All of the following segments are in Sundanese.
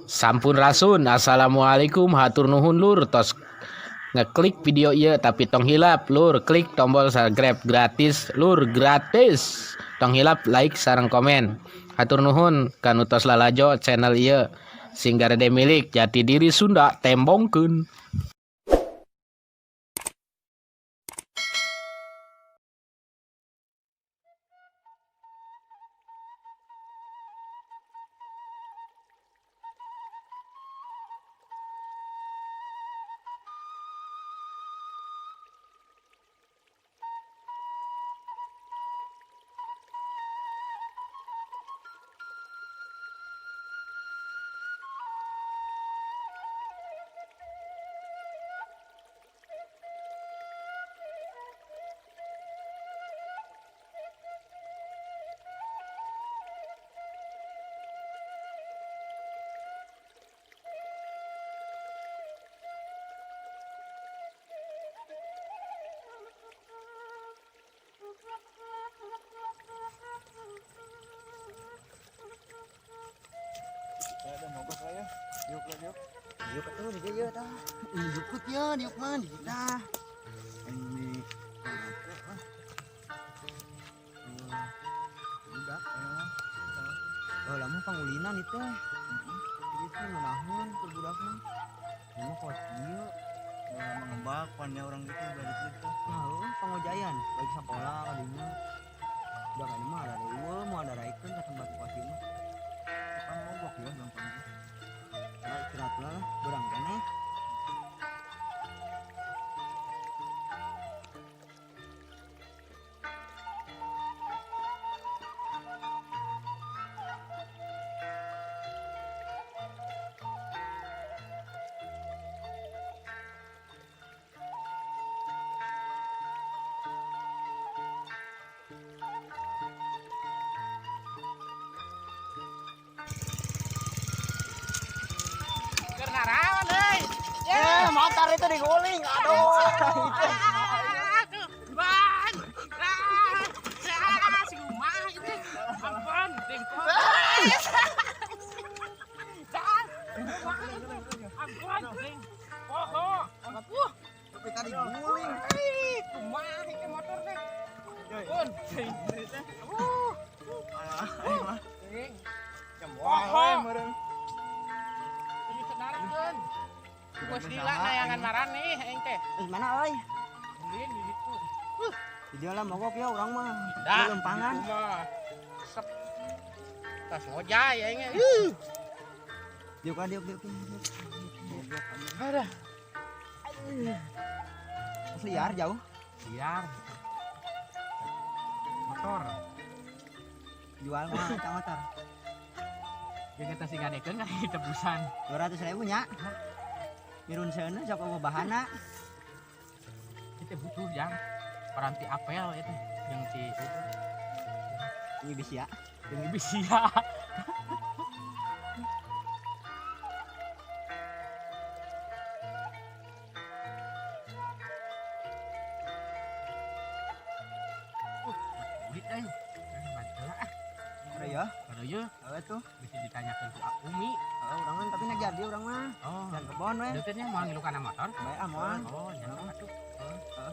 Sampun rasun, assalamualaikum, hatur nuhun lur tos ngeklik video ieu, tapi tong hilap lur klik tombol subscribe gratis lur, gratis. Tong hilap like sareng komen. Hatur nuhun kanu tos lalajo channel ieu sing garede milik jati diri Sunda tembongkeun. Ada mogok lah ya. Diuk lah diuk. Diuk atuh di dieu tah. Diukut ya, diuk mah di kita. Ini budak ya. Oh, lama pangulinan itu. Itu ngeunaheun keur budak mah. Ini kos ieu. Udah mengebak pannya orang gitu balik gitu. Nah, heuh pangojayan balik sakola ka dinya. Udah kan mah ada eueuh mau ada raikeun ka tempat kos ieu mah. Pan mogok ya gampang. Nah, istirahat lah, berang keneh. Ya, motor itu diguling. Aduh. Aduh, ban. Ah, si rumah itu. Ampun, Ampun, poho. Tapi tadi guling. Kumaha ieu motor teh? Pun. Alah, Poho. Ini senarkeun. Geus lila nayangan maraneh aing teh. Mana euy? Ulin di ditu. Di dieu lah mogok ya urang mah. Dah, Lempangan. ditu mah. Sep. Tas ngojay aing ge. Diuk ah, diuk diuk. Ada. Liar jauh. Liar. Motor. Jual mah eta motor. Jeung eta sing ngadekeun kan tebusan. 200.000 nya. Mirun seuneu sok eueuh bahana. Itu butuh jang. Paranti apel itu yang si itu. Ini bisi ya. Yang bisi ya. Duit euy. Bantu lah ah. Ada ya? Ada ya. Ada tuh. Bisa ditanyakan ku Umi. Oh, urang mah tapi nak jadi urang mah. Oh, dan kebon we. Deuketnya moal ngilu kana motor? Bae ah moal. Oh, nya atuh. Heeh.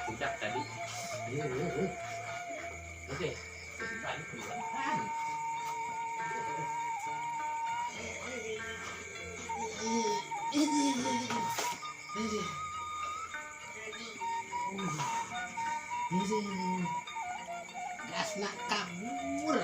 Budak tadi. Oke, jadi balik duluan. Gasna kabur.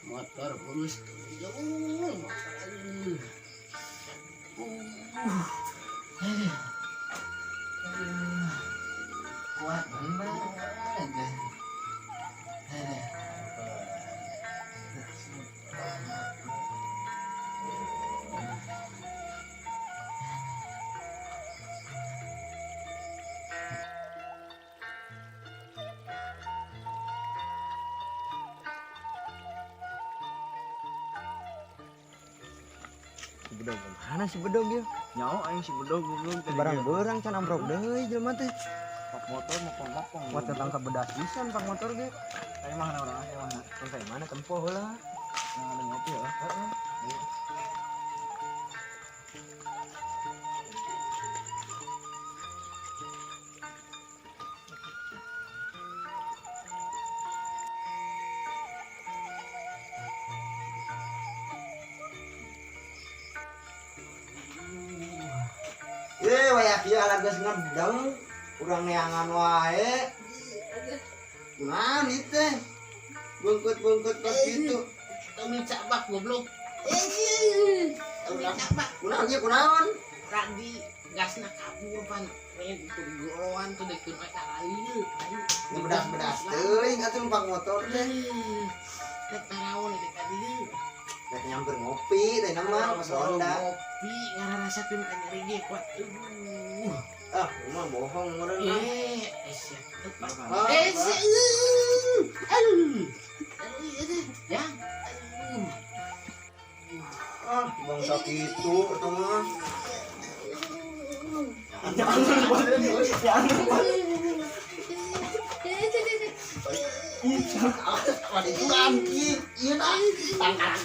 Motor urus kuat banget. Si bedog mana si bedog ya? Nyawa aing si bedog goblok tadi. Barang-barang can ambrok deui jelema teh. Pak motor mopong-mopong. Wah tentang kebedas pisan pak motor ge. Kayak mana orang kayak mana? Sampai mana tempo heula. Yang ada ngopi ya. Heeh. Waya kieu ala geus ngedeng, urang neangan wae. Kunaon ieu teh? Bungkut-bungkut kos kitu. Tong dicabak goblok. Tong dicabak. Kunaon ieu kunaon? Radi gasna kabur pan. Main goroan tuh dekeun we ka ieu. Bedas-bedas teuing atuh numpak motor teh. Rek taraon teh ka dieu. Rek nyamper ngopi teh nama Mas Honda. Ngopi ngararasakeun ka nyeri ge kuat. Aduh. Ah, mah bohong meureun. Sia. Ah, Sia. Aduh. Aduh, ya. Aduh. Ah, bangsa kitu eta mah.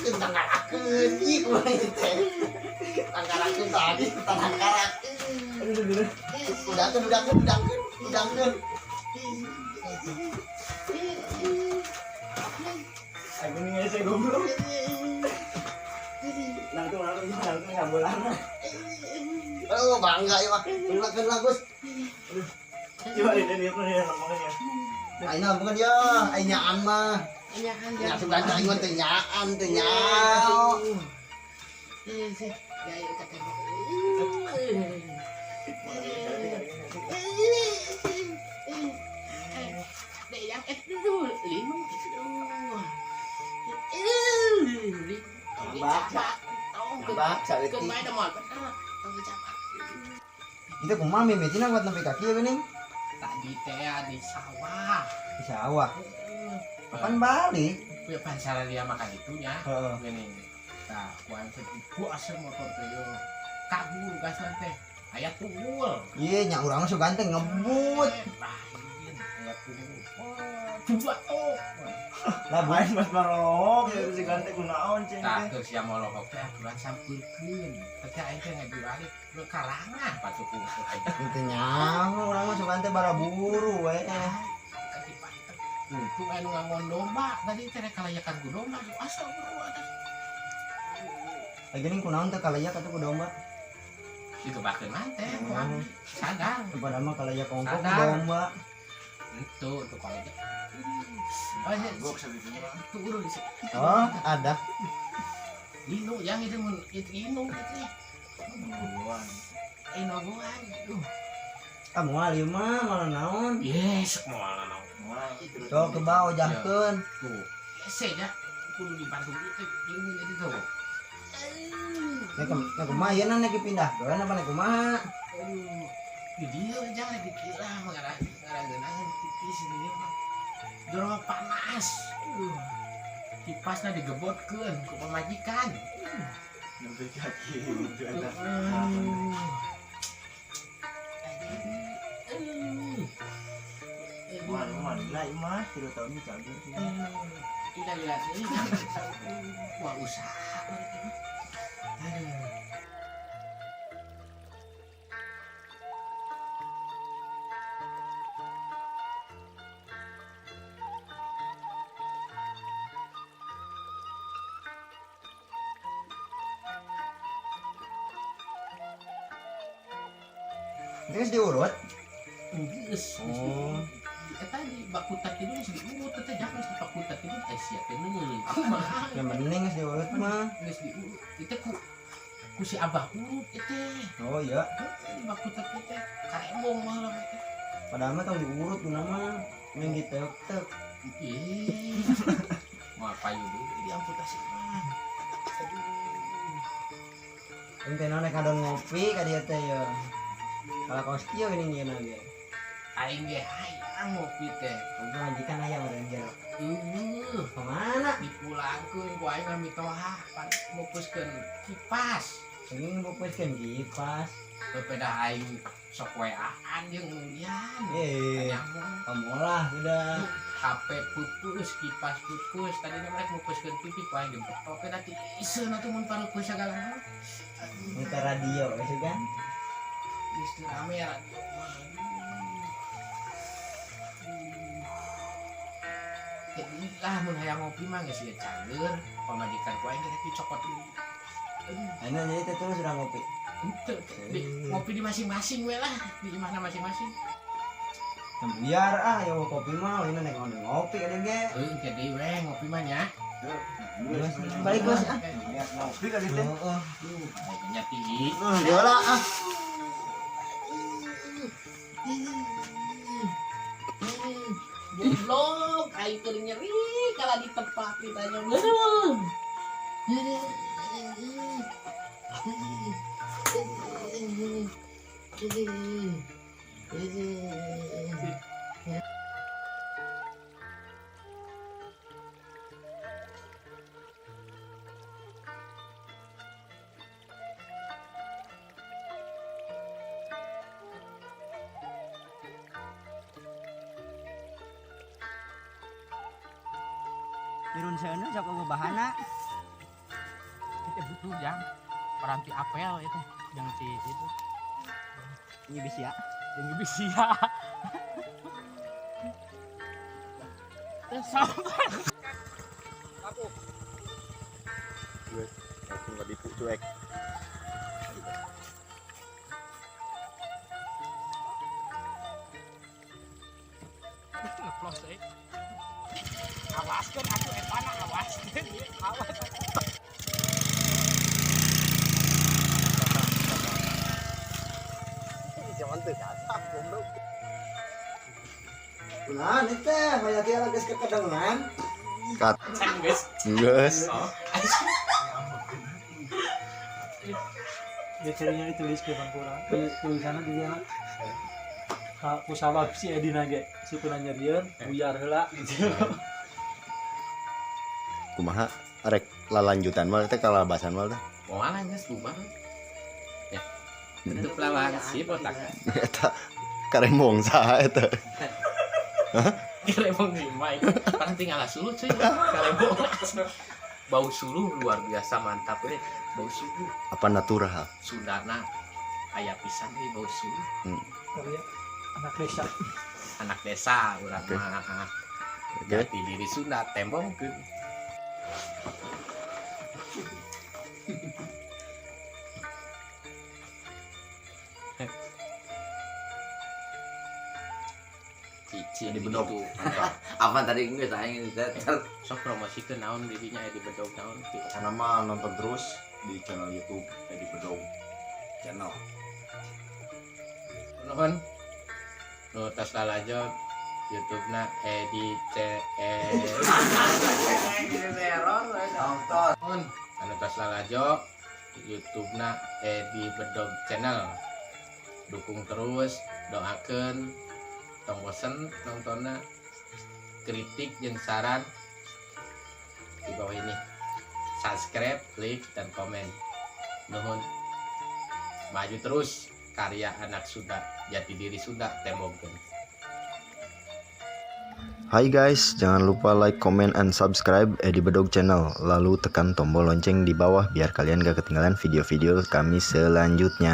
Tangkarakeun ieu kumaha ieu teh. Tangkarakeun tadi tangkarak. Udahkeun udahkeun udahkeun udahkeun. Aku nih ngese goblok. Langsung langsung ngambolana. Oh, bangga ieu mah. Udahkeun lah, Gus. Coba ini dia ngomongnya. Aing bukan ya, aing nyaan mah. Nyaan Ya sudah aing mah teh nyaan teh nyao. Itu kumaha mimitina kuat nepi ka kieu geuning? Tadi teh di sawah. Di sawah. Kapan balik? Punya pansaran dia makan itunya. Heeh. Gini. Nah, ku aing teh ku asal motor teh yo. Kabur gasan teh. Aya tunggul. Iya, nya urang mah sugan teh ngebut. Lain, aya tunggul. Oh, dua tuh. Lah Main mas marolok ya si gante kunaon ceng Tah teh. keur sia molokok teh aturan sampeurkeun. Teh aing teh ngajual ke karangan patuku aing. teu nyaho urang mah sugan teh baraburu we. Kaki pantek. Untung anu ngangon domba tadi teh rek kalayakan ku domba. Astagfirullah. Lagi ning kunaon teh kalayak atuh ku domba. Dikebakeun mah teh ku abdi. Sadar. Kepada mah kalayak ongkok ku Sadar. domba. Itu tuh kalau itu. Oh, ya, turun sih. Oh, ada. Lino yang itu mun itu ino gitu ya. Ino buan. Duh. Ah moal ieu mah malah naon. Yes, moal naon. Sok ke bawah jahkeun. Tuh. Hese nya kudu dibantu ieu teh leungeun itu tuh. Nek nek kumaha ieu nek dipindahkeun apa nek kumaha? Aduh, di dieu jangan dikira mah ngarangeunaheun tipis di dieu mah. Jero panas. Kipasna digebotkeun ku pamajikan. Nembe kaki gitu eta. Wah, mah lah mah 3 tahun ini cager sih. Tidak jelas ini. Wah, usaha. Aduh. Geus diurut. Geus. Oh. Eta di bakutat itu geus diurut teh jangan geus dipakutat itu teh sia teh neungeun. Kumaha? Yang penting geus diurut mah. Geus diurut. Itu ku si Abah urut teh. Oh iya. Di bakutat teh karembong mah lah teh. Padahal mah tong diurut guna mah mending diteuk-teuk. Ih. Moal payu deui diamputasi mah. Aduh. Ente naon nek kadon ngopi ka dieu teh ye. Kalau kos kieu geuning ieu ge. Aing ge hayang ngopi teh. Pamajikan aya meureun jero. Eueuh, Kemana? Dipulangkeun ku aing mah mitoha pan mupuskeun kipas. Ini mupuskeun kipas. Bepeda aing sok WA-an jeung Lian. Eh, pamolah sudah. HP pupus, kipas pupus. Tadi mereka mupuskeun TV ku aing dibetok nanti iseun atuh mun parupuh sagala mah. Muter radio geus kan. Geus teu rame radio mah. Jadi lah mun hayang ngopi mah geus ieu cager, pamajikan ku aing rek dicokot deui. Ayeuna jadi teh terus urang ngopi. Henteu, ngopi di masing-masing we lah, di imahna masing-masing. Biar ah ya kopi mah ini nek ngopi kan ge. Heuh, engke deui we ngopi mah nya. Balik bos ah. Ngopi kali teh. Heeh. Aing nya tinggi. Heeh, lah ah. Goblok, aing keur nyeri kala ditepak ditanya. Aduh. Turun seuneu sok eueuh bahana. Kita butuh jang peranti apel itu yang si itu. Ini bisi ya. Yang bisi ya. Sampai. Aku. Cuek, aku nggak dipu cuek. Ngeplos eh. Awaskeun atuh etana awaskeun. Awas. Jangan teu kasap goblok. Nah, ini teh banyak yang geus kekedengan. Kat. Geus. Geus. Ya cirinya ditulis ke bangkura. Tulisanna di dieu. Ka kusabab si Edi nage sukuna nyerieun buyar heula gitu. Kumaha rek lalanjutan mah teh kalabasan mah teh. Moal geus bubar. Ya. Tutup lawang sih botak. Eta karembong saha eta? Hah? Karembong di mic. Parang tinggal suluh cuy. Karembong. Bau suluh luar biasa mantap euy. Bau suluh. Apa natural? Sundana aya pisan euy bau suluh. Tapi ya, anak desa. Anak desa urang mah. Oke. Jati diri Sunda tembongkeun. Cici Di bedog. itu. Apa tadi geus aing Sok promosikeun naon dirinya aya di bedog naon gitu. Karena mah nonton terus di channel YouTube Edi Bedog Channel. Nuhun. Nu tos lalajo YouTube na Edi C E. Nonton. Anu tos lalajo YouTube na Edi Bedog Channel, dukung terus, doakan, tong bosen nontonnya. Kritik jeung saran di bawah ini. Subscribe, like, dan komen. Nuhun. Maju terus karya anak Sunda, jati diri Sunda tembongkeun. Hai guys, jangan lupa like, comment, and subscribe Edi Bedog Channel. Lalu tekan tombol lonceng di bawah biar kalian gak ketinggalan video-video kami selanjutnya.